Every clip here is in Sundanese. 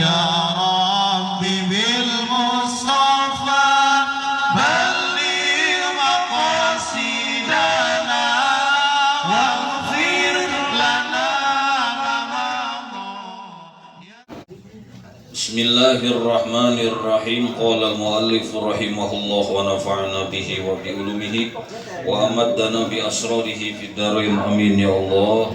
Ya Rabbi bil Mustafa balligh maqasidana waghfir lana ma madha. Bismillahirrahmanirrahim. Qala al-muallif rahimahullah wa nafa'ana bihi wa bi ulumihi wa amaddana bi asrarihi fid dharain, amin ya Allah.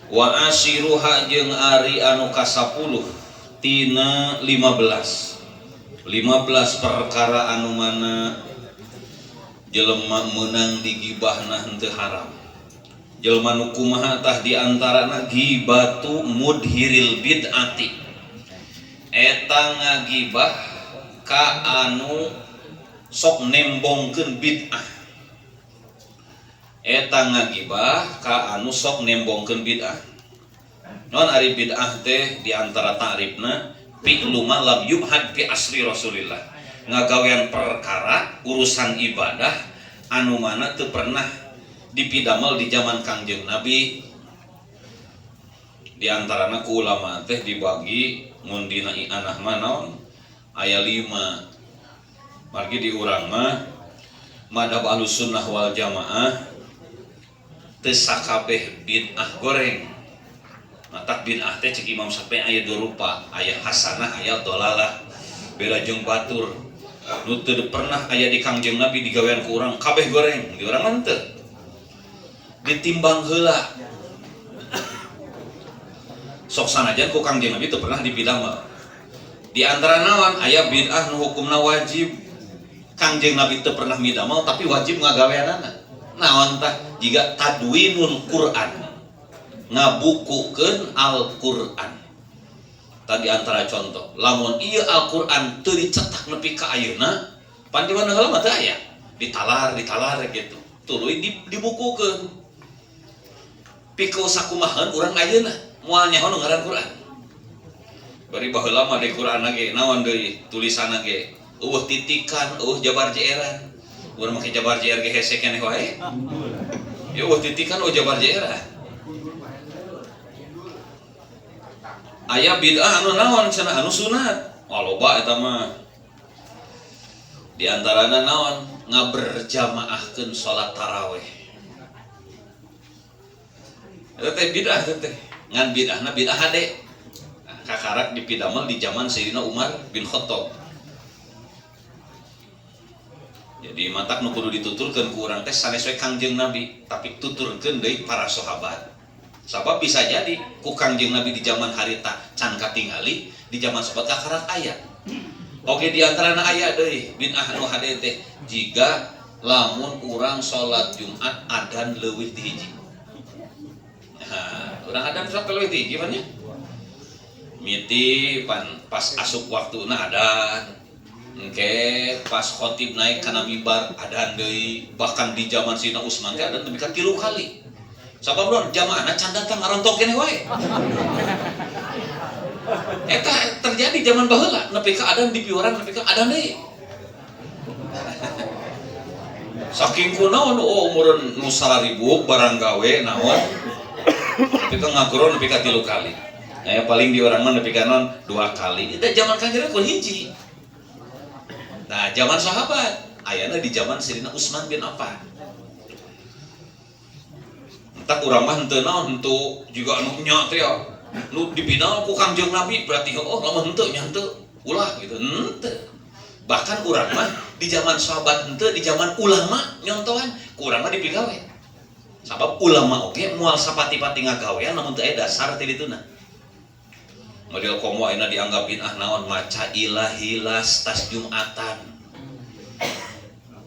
Wa asiruha jeung ari anu ka-10 tina 15 perkara anu mana jelema meunang digibahna henteu haram. Jelema nu kumaha tah di antarana gibatu mudhiril bid'ati, eta ngagibah ka anu sok nembongkeun bid'ah, eta ngagibah ka anu sok nembongkeun bid'ah. Non ari bid'ah teh di antara ta'rifna fi'lu ma lam yubhad fi asri Rasulillah, ngagawean perkara urusan ibadah anu mana teu pernah dipidamel di zaman Kangjeng Nabi. Di antarana ku ulama teh dibagi mun dina i'anah mah naon aya 5. Margi di urang mah madhab Ahlussunnah wal Jamaah teu sakabeh bid'ah goreng. Matak bid'ah teh cek Imam Syafi'i aya dua rupa, aya hasanah aya dolalah. Beda jeung batur. Nu teu pernah aya di Kangjeng Nabi digawean ku urang kabeh goreng, di urang mah henteu. Ditimbang heula. Sok sanajan ku Kangjeng Nabi teu pernah dipidamel. Di antara naon aya bid'ah nu hukumna wajib. Kangjeng Nabi teu pernah midamel tapi wajib ngagaweanana. Naon tah jiga tadwinul Quran, ngabukukeun Al-Quran. Tadi antara contoh, lamun ieu Al-Quran teu dicetak nepi ka ayeuna, pan di mana heula mah teu aya, ditalar ditalar gitu, tuluy dibukukeun. Pikeun sakumaheun urang ayeuna moal nyaho nu ngaran Quran. Bari baheula mah di Quran ge naon deui tulisanna ge, eueuh titikan, eueuh jabar jeeran. Urang make jabar jeer ge hese keneh wae. Ya eueuh titikan, eueuh jabar jeeran. Aya bid'ah anu naon cenah anu sunat. Wah loba eta mah. Di antarana naon ngaberjamaahkeun salat tarawih. Eta teh bid'ah teh. Ngan bid'ahna bid'ah hade. Kakarak dipidamel di zaman Sayyidina Umar bin Khattab. Jadi matak nu kudu dituturkeun ku urang teh sanes we Kangjeng Nabi, tapi tuturkeun deui para sahabat. Sabab bisa jadi ku Kangjeng Nabi di zaman harita can katingali, di zaman sahabat kakarak aya. Oke di antarana aya deui bid'ah nu hade teh jiga lamun urang salat Jumat adan leuwih ti hiji. Nah, urang adan sok leuwih ti hiji pan nya? Miti pan pas asup waktuna adan. Engke pas khotib naik kana mimbar adan deui, bahkan di zaman Sayyidina Utsman teh adan nepi ka 3 kali. Sabab naon jamaahna can datang ngarontok keneh wae. Eta terjadi zaman baheula nepi ka adan di piuran nepi ka adan deui. Saking kunaon oh umureun nu 1000 barang gawe naon nepi ka ngagro nepi ka 3 kali. Nah, ya paling di urang mah nepi ka naon 2 kali. Eta zaman Kangjeng kun hiji. Nah, zaman sahabat ayana di zaman Sayyidina Utsman bin Affan. Entak urang mah henteu naon henteu jiga anu nya teh ya. Nu dipidal ku Kangjeng Nabi berarti oh lamun henteu nya henteu ulah gitu. Henteu. Bahkan urang mah di zaman sahabat henteu, di zaman ulama nyontohan ku urang mah dipigawe. Sabab ulama oge moal sapati-pati ngagawean lamun teu aya dasar ti dituna. Model komo ayeuna dianggap bid'ah naon maca ilahilas tas Jumatan.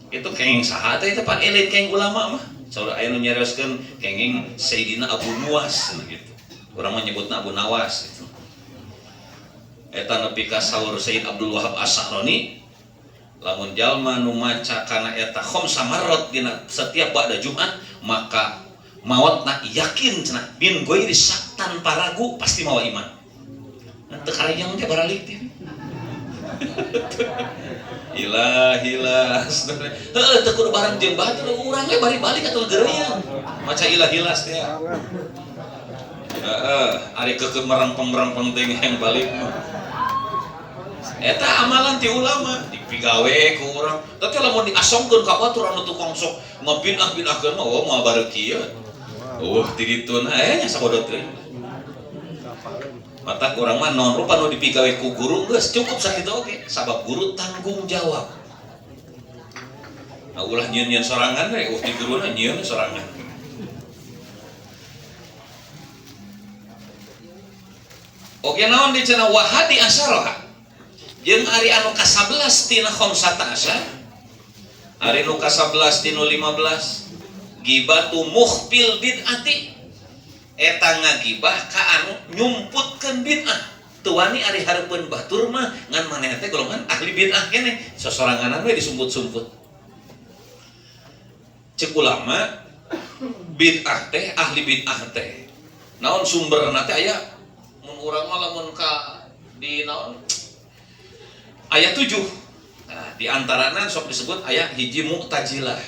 Itu kenging saha teh itu pan elit kenging ulama mah. Saur aya nu nyarioskeun kenging Sayyidina Abu Nuwas gitu. Urang mah nyebutna Abu Nawas gitu. Eta nepi ka saur Sayyid Abdul Wahab As-Sahroni lamun jalma nu maca kana eta khamsa marrat dina setiap ba'da Jumat maka maotna yakin cenah bin ghairi syak tanpa ragu pasti mawa iman. Teu karayang teh baralik teh. Ilahilas. Heuh teu kudu bareng jeung batur urang we bari balik atuh geureuyeun. Maca ilahilas teh. Heeh, ari keukeuh merempeng-merempeng teh yang balik mah. Eta amalan ti ulama dipigawe ku urang. Tapi lamun diasongkeun ka batur anu tukang sok ngabid'ah-bid'ahkeun mah oh moal bareuki ieu. Oh, ti dituna nya sabodo teuing. Mata kurang mah naon rupa nu dipigawe ku guru geus cukup sakitu oge, sabab guru tanggung jawab. Nah, ulah nyieun-nyieun sorangan we, di guruna nyieun sorangan. Oke, naon di cenah wahadi asyaraha. Jeung ari anu ka-11 tina khamsata asyar. Ari nu ka-11 tinu 15 gibatu mukhfil bid'ati. Eta ngagibah ka anu nyumputkeun bid'ah. Teu wani ari hareupeun batur mah ngan manehna teh golongan ahli bid'ah keneh, sosoranganan we disumput-sumput. Cek ulama bid'ah teh ahli bid'ah teh. Naon sumberna teh aya mun urang mah lamun ka di naon aya 7. Nah, di antarana sok disebut aya hiji Mu'tazilah.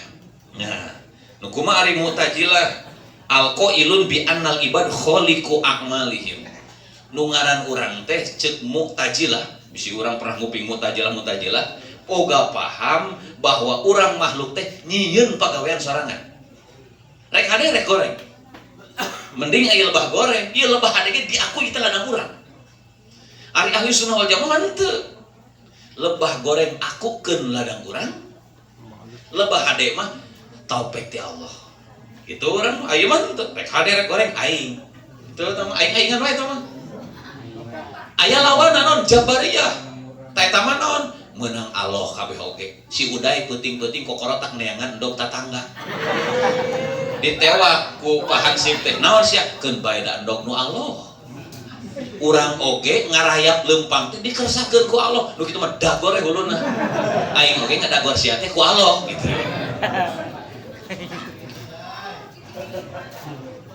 Nah, nu kumaha ari Mu'tazilah? Alqailun bi annal ibad khaliqu a'malihim. Nu ngaran urang teh cek Mu'tazilah, bisi urang pernah nguping Mu'tazilah Mu'tazilah, oga paham bahwa urang makhluk teh nyieun pagawean sorangan. Rek hade rek goreng. Mending aya lebah goreng, ieu lebah hade ge diakui teh ladang urang. Ari ahli sunnah wal jamaah henteu. Lebah goreng akukeun ladang urang, lebah hade mah taufik ti Allah. Gitu urang aya mah henteu, rek hade rek goreng aing. Teu tah mah aing-aingan wae tah mah. Aya lawan naon Jabariyah. Ta eta mah naon? Meunang Allah kabeh oge. Si Uday peuting-peuting kokorotak neangan endog tatangga. Ditewak ku Pak Hansip teh. Naon sia? Keun bae da endog nu Allah. Urang oge ngarayap leumpang teh dikersakeun ku Allah. Nu kitu mah dagor we huluna. Aing oge ngadagor sia teh ku Allah gitu.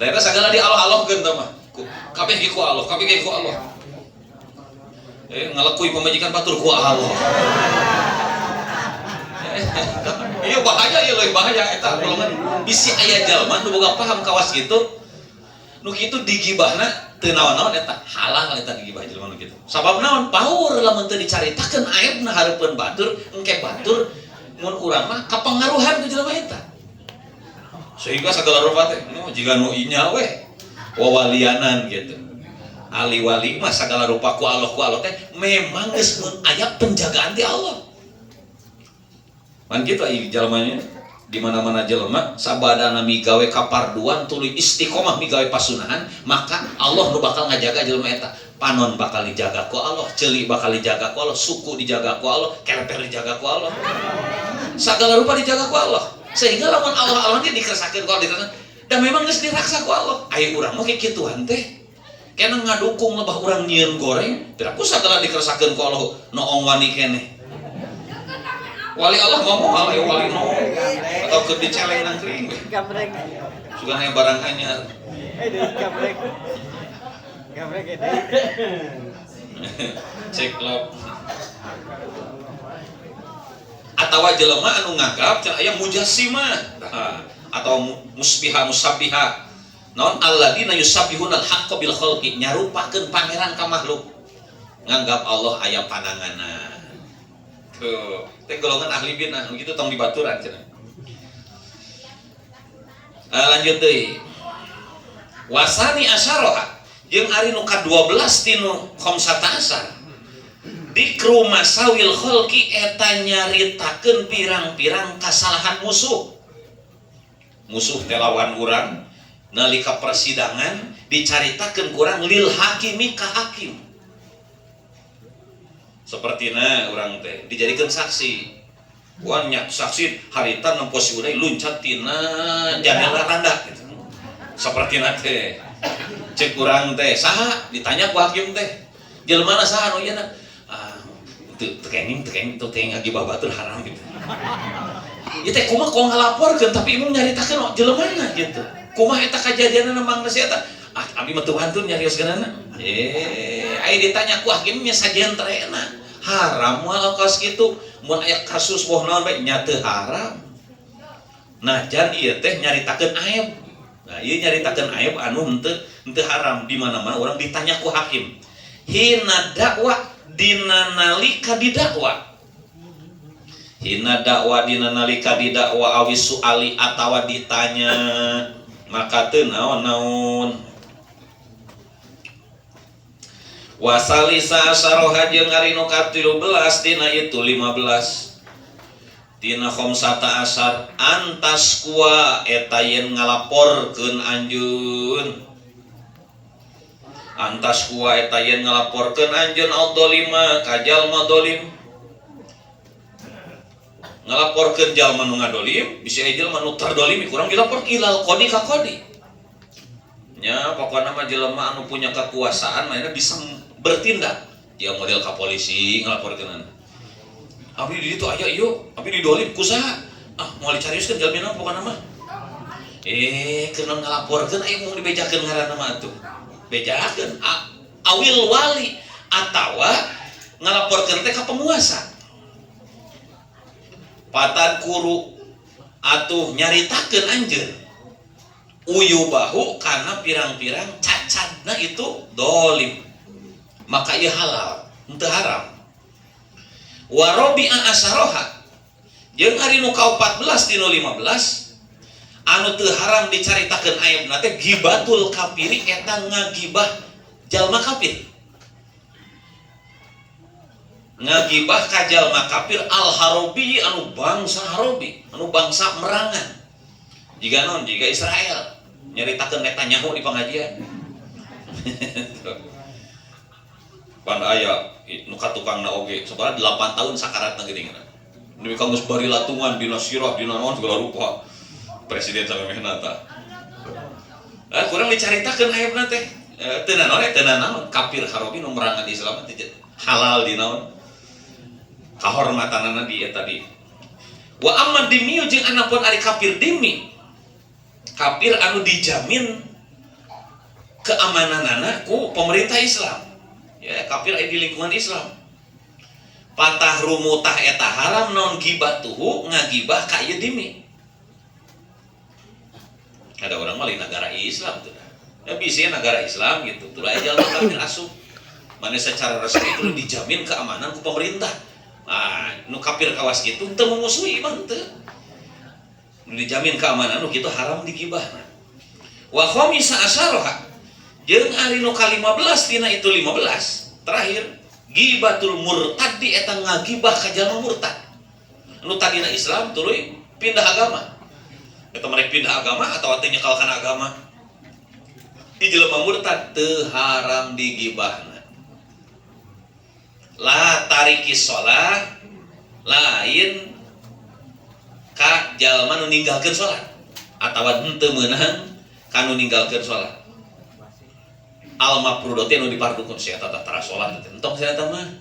Ternyata segala di Allah-allahkeun tah mah. Kabeh ge ku Allah, kabeh ge ku Allah. Ngalekui pamajikan batur ku Allah. Iya bahaya ieu leuwih bahaya eta golongan bisi aya jalma nu boga paham kawas kitu. Nu kitu digibahna teu naon-naon eta halal eta digibah jelema nu kitu. Sabab naon? Paur lamun teu dicaritakeun aibna hareupeun batur, engke batur mun urang mah kapangaruhan ku jelema eta. Sehingga segala rupa teh nu jiga nu inya we wawalianan gitu. Ali wali mah segala rupa ku Allah teh memang geus mun aya penjagaan ti Allah. Pan kitu aya jalmanya di mana-mana jelema sabadana migawe kaparduan tuluy istiqomah migawe pasunahan, maka Allah nu bakal ngajaga jelema eta. Panon bakal dijaga ku Allah, ceuli bakal dijaga ku Allah, suku dijaga ku Allah, kereper dijaga ku Allah. Segala rupa dijaga ku Allah. Sehingga lamun Allah-Allah ge dikersakkeun ku Allah, dikersakkeun. Dan memang geus diraksa ku Allah. Aya urang mah kikituan teh. Kena ngadukung lebah urang nyieun goreng, piraku sagala dikersakkeun ku Allah noong wani keneh. Wali Allah mah moal ya wali noong. Atau keur diceleng nang kering we. Gambreng. Sugan aya barang anyar. Deui gambreng. Gambreng ge deui. Cek lop. Atawa jelema anu nganggap cenah aya mujassimah. Nah, atau musbiha musabbiha. Naon alladzina yusabbihuna al-haqqa bil khalqi, nyarupakeun pangeran ka makhluk. Nganggap Allah aya pananganna. Tuh, teh golongan ahli bid'ah nu kitu tong dibaturan cenah. Lanjut deui. Wasani asyaraha jeung ari nu ka-12 tinu khamsata asyar. Dikru masawil khalqi eta nyaritakeun pirang-pirang kasalahan musuh. Musuh teh lawan urang nalika persidangan dicaritakeun kurang lil hakimi ka hakim. Sepertina urang teh dijadikeun saksi. Wan nya saksi harita nempo si Uday luncat tina jandela randa gitu. Sepertina teh cek urang teh saha ditanya ku hakim teh. Jelema saha nu ieu na? Ah, teu kenging teu kenging teu kenging ngagibah batur haram gitu. Ieu teh kumaha kok ngalaporkeun tapi imung nyaritakeun jelemana gitu. Kumaha eta kajadianna mangna si eta? Ah, abi mah teu wantun nyarioskeunana. Aya ditanya ku hakim nya sajentrena. Haram moal kaos kitu. Mun aya kasus boh naon bae nya teu haram. Nah, jan ieu teh nyaritakeun aib. Nah, ieu nyaritakeun aib anu henteu haram di mana-mana orang ditanya ku hakim. Hina dakwa dina nalika didakwa. Hina dakwa dina nalika didakwa awis suali atawa ditanya maka teu naon-naon. Wasalisa asaroha jeung ari nu ka-13 dina itu 15. Tina khamsata asar antas kua eta yen ngalaporkeun anjeun. Antas kua eta yen ngalaporkeun anjeun al-dolima ka jalma dolim. Ngalaporkeun jalma nu ngadolim, bisa aya jalma nu terdolimi kurang dilapor ilal qadi ka qadi. Nya pokona mah jelema anu punya kekuasaan mainnya bisa bertindak. Dia model ka polisi ngalaporkeun. Abdi di ditu aya ieu, abdi didolim ku saha? Ah, moal dicarioskeun jalmina pokona mah. Keur ngalaporkeun aya mung dibejakeun ngaranna mah atuh. Bejakeun awil wali atawa ngalaporkeun teh ka penguasa. Patan kuru atuh nyaritakeun anjeun. Uyubahu kana pirang-pirang cacadna itu dolim. Maka ieu halal, henteu haram. Warobi'a asaroha jeung ari nu ka-14 dina 15 anu teu haram dicaritakeun aibna teh gibatul kafiri eta ngagibah jalma kafir. Ngagibah ka jalma kafir al harobi anu bangsa harobi, anu bangsa merangan. Jiga naon? Jiga Israel nyaritakeun Netanyahu di pengajian. Pan aya nu katukangna oge sabaraha 8 tahun sakaratna geuning. Nepi ka geus bari latungan dina sirah dina naon segala rupa. Presiden samemehna tah. Kurang dicaritakeun aibna teh. Teu naon teu naon kafir harobi nu merangan Islam teh halal di naon. Kahormatanana di eta di. Wa amma dimiu jeung anapun ari kafir dimi. Kafir anu dijamin keamananana ku pemerintah Islam. Ya, kafir aya di lingkungan Islam. Patah rumutah eta haram non gibatuhu ngagibah ka ieu dimi. Ada orang mah lain negara Islam tuh. Ya bisa negara Islam gitu. Tuh aya jalma kafir asup. Mana secara resmi itu dijamin keamanan ku pemerintah. Nah, nu kafir kawas gitu teu memusuhi mah teu. Nu dijamin keamanan nu kitu haram digibahna. Wa khamisa asaroha jeung ari nu ka-15 dina itu 15 terakhir gibatul murtadi eta ngagibah ka jalma murtad. Nu tadina Islam tuluy pindah agama. Eta mereka pindah agama atawa teu nyekalkan agama. Di jelema murtad teu haram digibahna. La tariki shalah lain ka jalma nu ninggalkeun salat atawa henteu meunang ka nu ninggalkeun salat. Al mafrudati anu dipardukeun si eta tah tara salat teh entong si eta mah.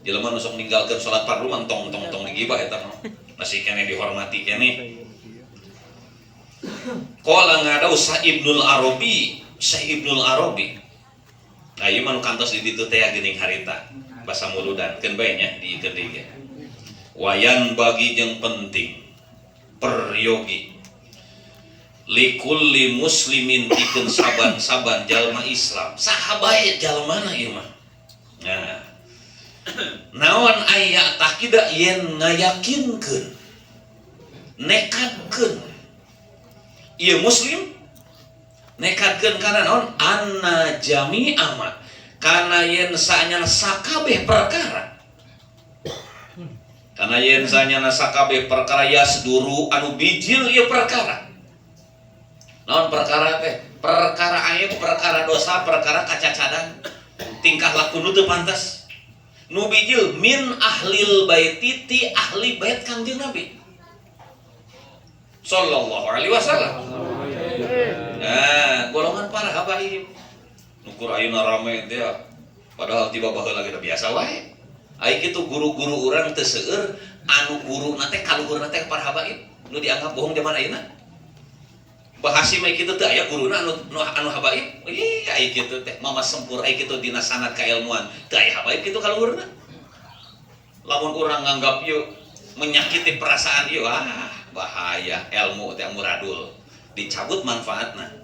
Jelema nu sok ninggalkeun salat fardu mah entong entong entong digibah eta mah. Masih keneh dihormati keneh. Qala ngadau Sa Ibnul Arabi, Syekh Ibnul Arabi. Nah, ieu mah nu kantos di ditu teh geuning harita. Basa muludan keun bae nya diikeun deui ge. Wayan bagi jeung penting peryogi likulli muslimin pikeun saban-saban jalma Islam. Saha bae jalmana ieu mah. Nah, naon aya takida yen ngayakinkeun nekadkeun ieu muslim nekadkeun kana naon anna jami'a ma kana yen saanyana sakabeh perkara kana yen saanyana sakabeh perkara yasduru anu bijil ieu perkara naon perkara teh perkara aib perkara dosa perkara kacacadan tingkah laku nu teu pantas nu bijil min ahlil baiti ti ahli bait Kangjeng Nabi sallallahu alaihi wasallam. Nah, golongan para habaib nukur ayeuna rame teh padahal tiba baheula ge biasa wae. Ai kitu guru-guru urang teu seueur anu guruna teh kaluhurna teh para habaib nu dianggap bohong zaman ayeuna. Bahasi mah kitu teu aya guruna anu habaib. Ih, ai kitu teh mama sempur ai kitu dina sanad kailmuan teu aya habaib kitu kaluhurna. Lamun urang nganggap ieu menyakiti perasaan ieu, ah bahaya ilmu teh muradul dicabut manfaatna.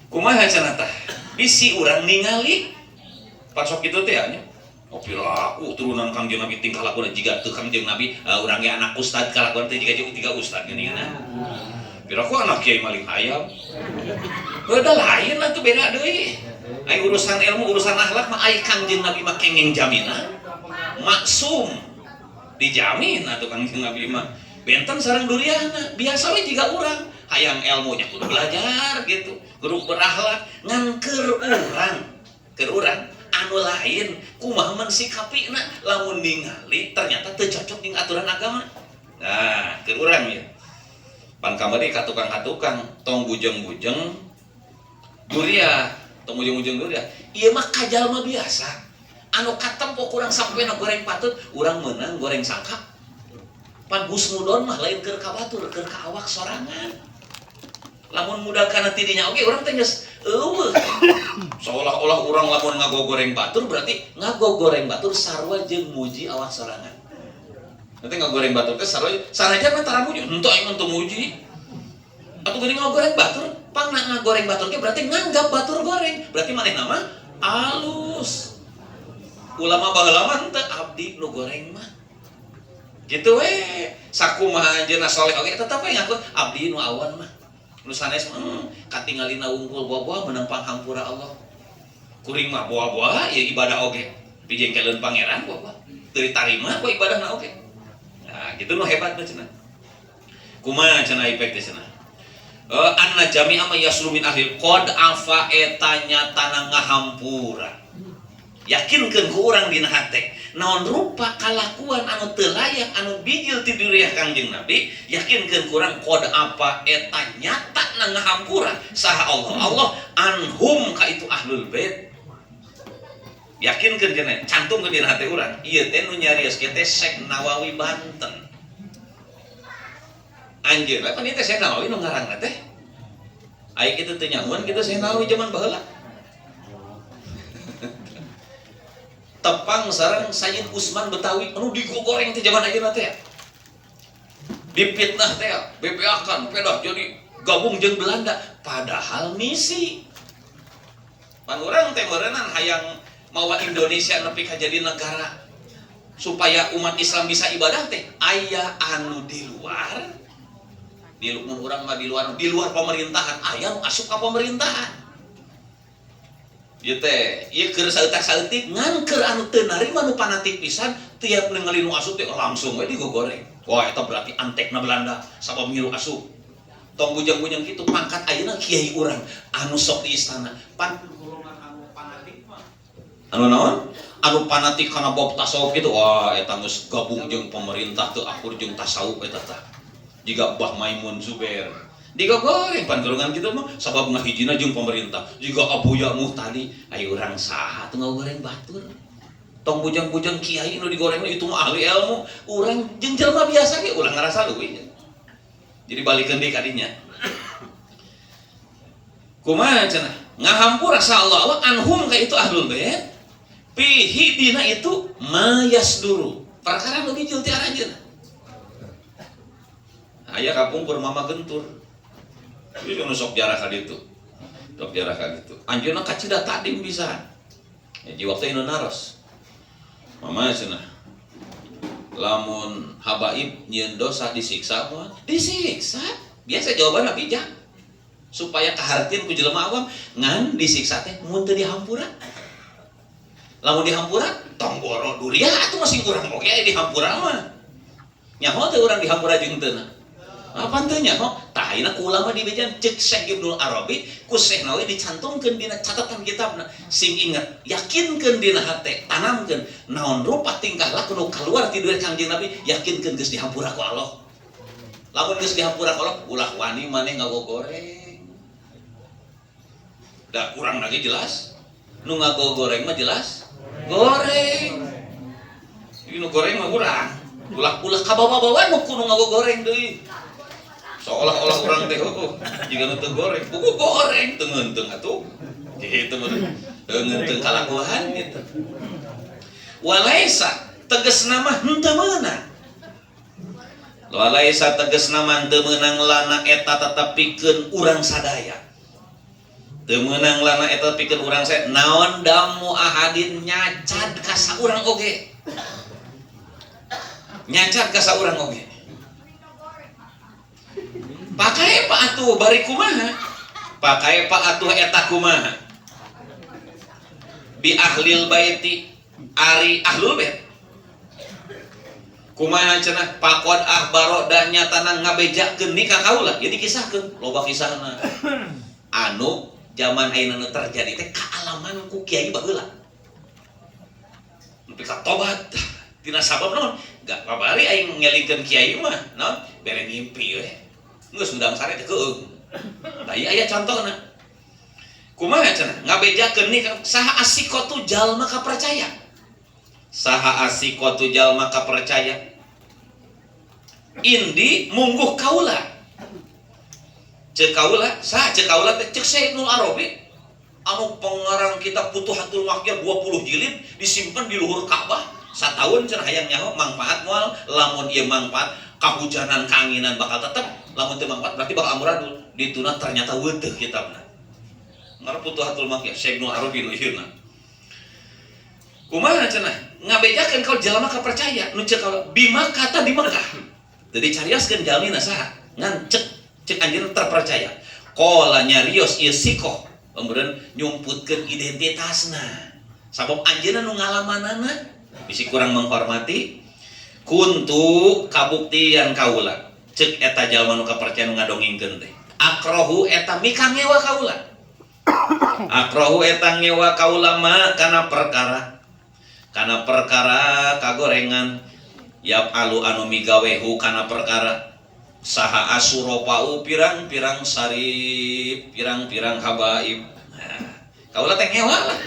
Kumaha cenah tah? Bisi urang ningali pan sok kitu teh nya. Oh piraku turunan Kangjeng Nabi tingkah lakuna jiga teu Kangjeng Nabi, urang ge anak ustad kalakuan teh jiga tiga ustad geuningan. Piraku anak kiai maling hayam. Beda lain atuh beda deui. Ai urusan ilmu, urusan akhlak mah ai Kangjeng Nabi mah kenging jaminan. Maksum dijamin atuh Kangjeng Nabi mah. Benten sareng duriana, biasa we jiga urang. Hayang ilmunya kudu belajar gitu, kudu berakhlak ngan keur urang. Keur urang anu lain kumaha mensikapi na lamun ningali ternyata teu cocok jeung aturan agama. Nah, keur urang ya. Pan kamari ka tukang-katukang tong bujeng-bujeng duriah, tong bujeng-bujeng duriah. Ieu mah kajalma biasa. Anu katempo kurang sampena goreng patut, urang meunang goreng sangka. Pan husnudon mah lain keur ka batur, keur ka awak sorangan. Lamun muda kana tidinya oge urang teh geus eueuh. Seolah-olah urang lamun ngagogoreng batur berarti ngagogoreng batur sarua jeung muji awak sorangan. Nanti ngagoreng batur teh sarua sanajan mah tara muji, henteu aing mah teu muji. Atuh geuning ngagoreng batur, pangna ngagoreng batur ge berarti nganggap batur goreng, berarti manehna mah alus. Ulama baheula mah henteu abdi nu goreng mah. Gitu we, sakumaha anjeunna soleh oge tetep we ngaku abdi nu awan mah. Nu sanes mah katingalina wungkul boa-boa meunang panghampura Allah. Kuring mah boa-boa ya ibadah oge. Dijengkeleun pangeran boa-boa. Teu ditarima ku ibadahna oge. Nah, gitu nu hebat mah cenah. Kumaha cenah ipek teh cenah? Anna jami'a ma yaslu min ahli qad afa eta nyatana ngahampura. Yakinkeun ku urang dina hate. Naon rupa kalakuan anu teu layak anu bijil ti duriah Kangjeng Nabi, yakinkeun ku urang qad apa eta nyata na ngahampura saha Allah. Allah anhum ka itu ahlul bait. Yakinkeun cenah, cantumkeun dina hate urang. Ieu teh nu nyarios teh Syekh Nawawi Banten. Anjeunna pan ieu teh Syekh Nawawi nu ngarangna teh. Ai kitu teu nyahoan kitu Syekh Nawawi zaman baheula. Tepang sareng Sayyid Usman Betawi anu digogoreng teh zaman ayeuna teh. Dipitnah teh, bebeakan pedah jadi gabung jeung Belanda padahal misi. Pan urang teh meureunnan hayang mawa Indonesia nepi ka jadi negara supaya umat Islam bisa ibadah teh aya anu di luar, di mun urang mah di luar pemerintahan aya nu asup ka pemerintahan. Ieu teh ieu keur saeutak-saeutik ngan keur anu teu narima nu fanatik pisan tiap ningali nu asup teh langsung we digogoreng. Wah eta berarti antekna Belanda sabab ngilu asup. Tong bujang-bujang kitu pangkat ayeuna kiai urang anu sok di istana. Pan golongan anu fanatik mah. Anu naon? Anu fanatik kana bab tasawuf kitu. Wah eta geus gabung jeung pemerintah teu akur jeung tasawuf eta tah. Jiga Bah Maimun Zubair. Digogoreng pan golongan kitu mah sabab ngahijina jeung pemerintah. Jiga Abuya Muhtadi, ayo urang saha teu ngagoreng batur. Tong bujang-bujang kiai nu digoreng itu mah ahli ilmu, urang jeung jelema biasa ge ulah ngarasa leuwih. Jadi balikeun deui ka dinya. Kumaha cenah? Ngahampura sa Allah Allah anhum ka itu ahlul bait. Fihi dina itu mayasduru. Perkara nu bijil ti aranjeunna. Aya kapungkur mama gentur. Ieu nu sok jarah ka ditu. Sok jarah ka ditu. Anjeunna kacida tadim bisa. Ya di waktu inu naros. Mama cenah. Lamun habaib nyieun dosa disiksa moal? Disiksa. Biasa jawabanna bijak. Supaya kahartieun ku jelema awam ngan disiksa teh mun teu dihampura. Lamun dihampura tong boro duriah atuh masing urang oge aya dihampura mah. Nyaho teh urang dihampura jeung teu na. Apa teu nyaho? Tah ayeuna ku ulama dibejan ceuk Syekh Ibnu Arabi ku Syekh Nawawi dicantumkeun dina catatan kitabna. Sing inget, yakinkeun dina hate, tanamkeun naon rupa tingkah laku nu kaluar ti diri Kangjeng Nabi, yakinkeun geus dihampura ku Allah. Lamun geus dihampura ku Allah, ulah wani maneh ngagogoreng. Da kurang lagi jelas. Nu ngagogoreng mah jelas goreng. Ieu nu goreng mah urang. Ulah-ulah kabawa-bawa nu kudu ngagogoreng deui. Seolah-olah urang teh heueuh jiga nu teu goreng. Buku goreng teu ngeunteung atuh. Gitu mah. Teu ngeunteung kalakuan gitu. Walaisa tegasna mah henteu meunang. Walaisa tegasna mah henteu meunang lana eta tetepikeun urang sadaya. Teu meunang lana eta pikeun urang saya naon damu ahadin nyacad ka saurang oge. Nyacad ka saurang oge. Pakai pak atuh bari kumaha? Pakai pak atuh eta kumaha? Bi ahlil baiti ari ahlul bait. Kumaha cenah pakod ahbaro dah nyatana ngabejakeun nikah kaula. Jadi kisahkeun loba kisahna. Anu zaman ayeuna nu terjadi teh kaalaman ku kiai baheula. Nepi ka tobat tina sabab naon? Gak babari aing ngelingkeun kiai mah, naon? Bere ngimpi we. Geus undang sare teh keueung. Tah ieu aya contona. Kumaha cenah? Ngabejakeun nikah saha asikotu jalma kapercaya. Saha asikotu jalma kapercaya. Indi mungguh kaula. Cek kaula, saha cek kaula teh cek Syekh Ibnul Arabi anu pengarang kitab Futuhatul Makkiyah 20 jilid disimpan di luhur Ka'bah satahun cenah hayang nyaho mangfaat moal lamun ieu mangfaat kahujanan kaanginan bakal tetep lamun teu mangfaat berarti bakal amburadul dituna ternyata weuteuh kitabna ngarep Futuhatul Makkiyah Syekh Ibnul Arabi nu ieuna kumaha cenah ngabejakeun kau jalma kapercaya nu cek kaula bima kata di Mekah jadi carioskeun jalmina saha ngan cek cek anjeunna terpercaya qala nyarios ieu sikoh meureun nyumputkeun identitasna sabab anjeunna nu ngalamanana bisi kurang menghormati kuntu kabuktian kaula cek eta jalma nu kapercaya nu ngadongengkeun teh akrohu eta mikangewa kaula akrohu eta ngewa kaula ma kana perkara kagorengan yap alu anu migawehu kana perkara saha asuropau pirang-pirang sarip pirang-pirang habaib. Nah, kaula teh ngewa lah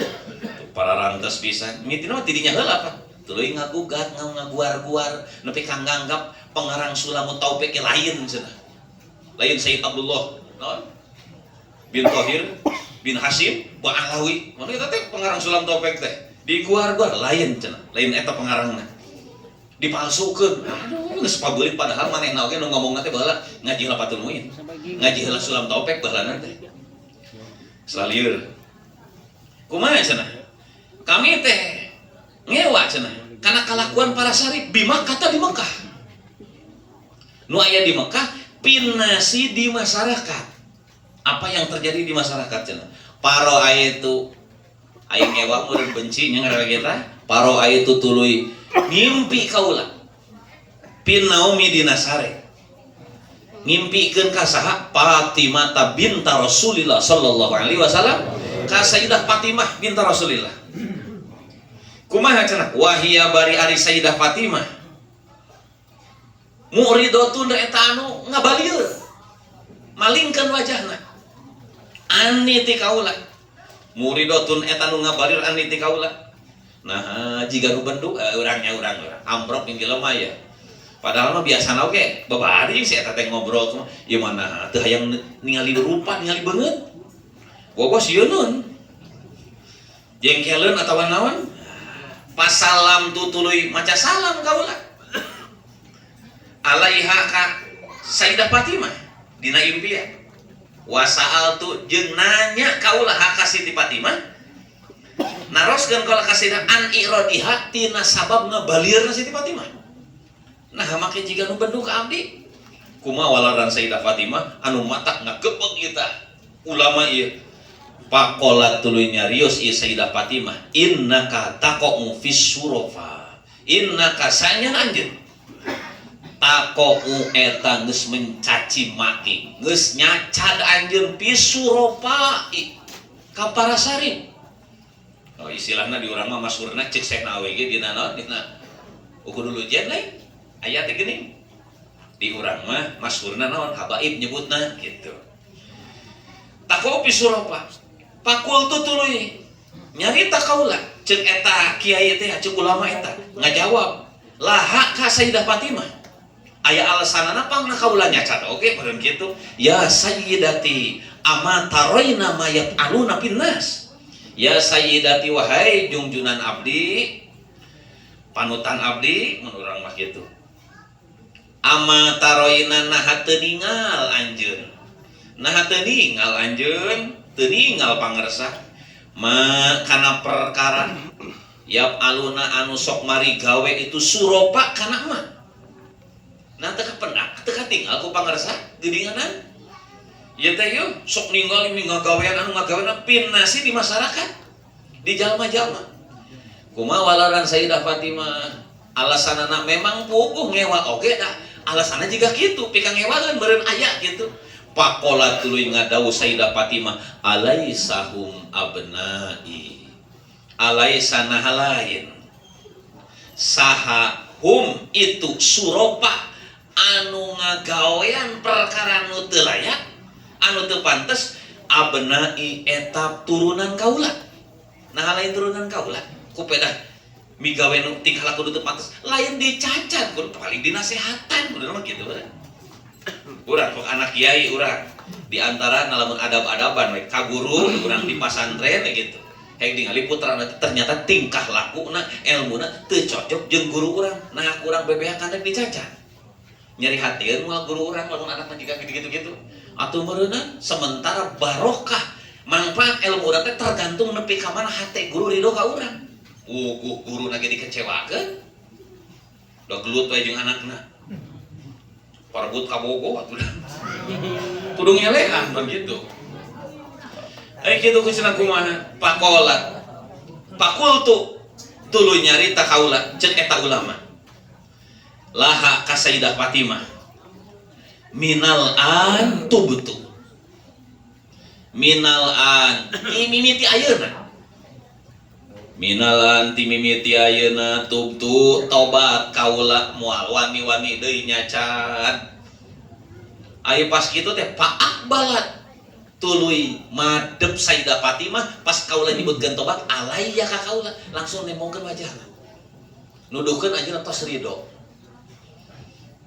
para rantes pisan mitina mah tidinya heula apa tuluy ngagugat ngaguar-guar nepi ka nganggap pengarang Sulamut Taufik lain cenah lain Sayyid Abdullah naon bin Thohir bin Hasyim wa Alawi mana eta teh pengarang Sulam Taufik teh diguar-guar lain cenah lain eta pengarangna dipalsukeun aduh geus pabeulit padahal manehna oge nu ngomongna teh baheula ngaji heula Fathul Muin ngaji heula Sulam Taufik baheulana teh salieur kumaha cenah kami teh ngewa cenah karena kalakuan para sarip bima kata di Mekah nu aya di Mekah pinasi di masyarakat apa yang terjadi di masyarakat cenah paro aya itu aing ngewa meureun benci nya ngaran kita paro aya itu tuluy ngimpi kaula pinaumi dina sare ngimpikeun ka saha Fatimah binta Rasulillah sallallahu alaihi wasallam ka Sayyidah Fatimah binta Rasulillah kumaha cenah wahia bari ari Sayyidah Fatimah muridotun eta anu ngabalieur malingkeun wajahna ani ti kaula muridotun eta anu ngabalir ani ti kaula nah jiga nu bendu urangnya urang amprok jeung jelema ya padahal mah biasana oge babari si eta teh ngobrol kumaha ieu mana teu hayang ningali rupa ningali beungeut bogo sieun jengkeleun atawa naon pas salam tu tuluy maca salam kaula alaiha ka Sayyidah Fatimah dina impian wasaal tu jeung nanya kaula hak ka Siti Fatimah naroskeun kaula ka Sayyidah an iradiha tina sabab ngabalieurna Siti Fatimah nah make jiga nu bendu ka abdi kumaha walaran Sayyidah Fatimah anu matak ngagebeg kita ulama ieu pakola tuluy nyarios ieu Sayyidah Fatimah innaka taqau fis surofa innaka sanyan anjeun taqau eta geus mencaci maki geus nyacad anjeun fis surofa ka para sarip oh istilahna di urang mah masyhurna cek Syekh Nawawi ge dina naon dina ukur dulu jen lain aya teh geuning di urang mah masyhurna naon habaib nyebutna gitu taqau fis surofa pakultu tuluy nyarita kaula cek eta kiai teh cek ulama eta ngajawab laha ka Sayyidah Fatimah aya alasanana pangna kaula nyacat oge meureun kitu ya sayyidati ama taroina ma yaf'aluna finnas ya sayyidati wahai jungjunan abdi panutan abdi mun urang mah kitu ama taroina naha teu ningal anjeun naha teu ningal anjeun Teu ninggal pangersa ma kana perkara yap aluna anu sok mari gawe itu suropa kana mah. Nah, teu kapendak, teu katinggal ku pangersa geuninganan. Ieu teh yeuh sok ninggal ini ngagawean anu ngagawean pinnasi di masyarakat, di jalma-jalma. Kumaha walaran Sayyidah Fatimah? Alasanana memang puguh ngewa oge dah. Alasanna jiga kitu, pika ngewaeun meureun aya gitu. Pakola tuluy ngadawuh Sayyidah Fatimah, alaisahum abnai. Alaisa lain. Saha hum itu suropa anu ngagawean perkara nu teu layak, anu teu pantes, abnai eta turunan kaula. Nah, lain turunan kaula, ku pedah migawe nu tingkah laku nu teu pantes, lain dicacat, kudu paling dinasehatan, kudu mah kitu we. Urang kok anak kiai urang di antara lamun adab-adaban we ka guru urang di pasantren we gitu. Hek ningali putrana teh ternyata tingkah lakuna, elmuna teu cocok jeung guru urang. Nah, kurang bebeakan rek dicacat. Nyeri hatieun moal guru urang lamun anakna jiga gitu-gitu gitu. Atuh meureunna sementara barokah manfaat ilmu urang teh tergantung nepi ka mana hate guru ridho ka urang. Uguh guru ge dikecewakeun. Da gelut we jeung anakna. Parebut kabogoh atuh dah. Kudu ngelehan begitu. Ai kitu ku cenah kumaha? Pakolat. Pakultu tuluy nyarita kaula ceuk eta ulama. Laha ka Sayyidah Fatimah. Minal an tubtu. Minal an timimiti ayeuna. Minal an timimiti ayeuna tubtu tobat kaula moal wani-wani deui nyacat. Aya pas kitu teh paakbalat tuluy madep Sayyidah Fatimah pas kaula nyebutkeun tobat alaiya ka kaula langsung nembongkeun wajahna. Nuduhkeun anjeunna tos ridho.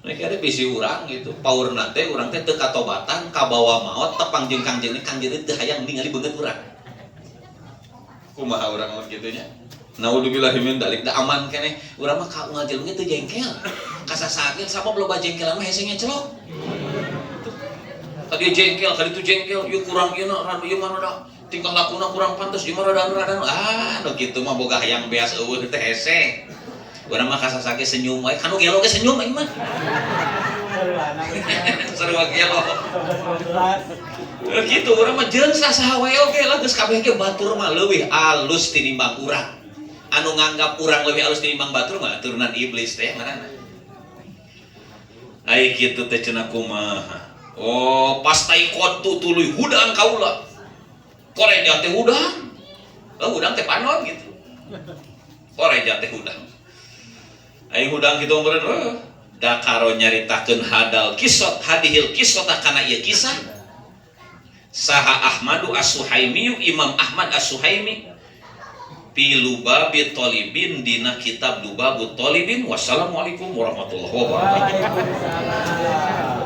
Nah, kira bisi urang gitu, paurna teh urang teh teu katobatan, kabawa maot tepang jeung Kangjeng, Kangjeng teu hayang ningali beungeut urang. Kumaha urang mah kitu nya? Naudzubillahi min dzalik, da aman keneh. Urang mah ka unggal jelema teu jengkel. Kasasaat ge sabab loba jengkelan mah hese ngecelok. Tadi jengkel, kali itu jengkel, ieu kurang ieu na, rada ieu mah rada tingkah lakuna kurang pantes, ieu mah rada rada ah, nu kitu mah boga hayang beas eueuh teh hese. Urang mah kasasake senyum wae, kanu gelo ge senyum aing mah. Sarua gelo. Gitu urang mah jeung sasaha wae oge lah geus kabeh ge batur mah leuwih alus tinimbang urang. Anu nganggap urang leuwih alus tinimbang batur mah turunan iblis teh ngaranna. Ai kitu teh cenah kumaha? Oh, pas taikotu tuluy hudang kaula. Koreja teh hudang. Oh, hudang teh panon gitu. Koreja teh hudang. Aing hudang kitu meureun heuh. Dakaro nyaritakeun hadal kisot hadihil kisota kana ieu kisah. Saha Ahmadu As-Suhaimi, Imam Ahmad As-Suhaimi fi Lubabi Thalibin dina kitab Lubabut Thalibin. Wassalamualaikum warahmatullahi wabarakatuh. Waalaikumsalam.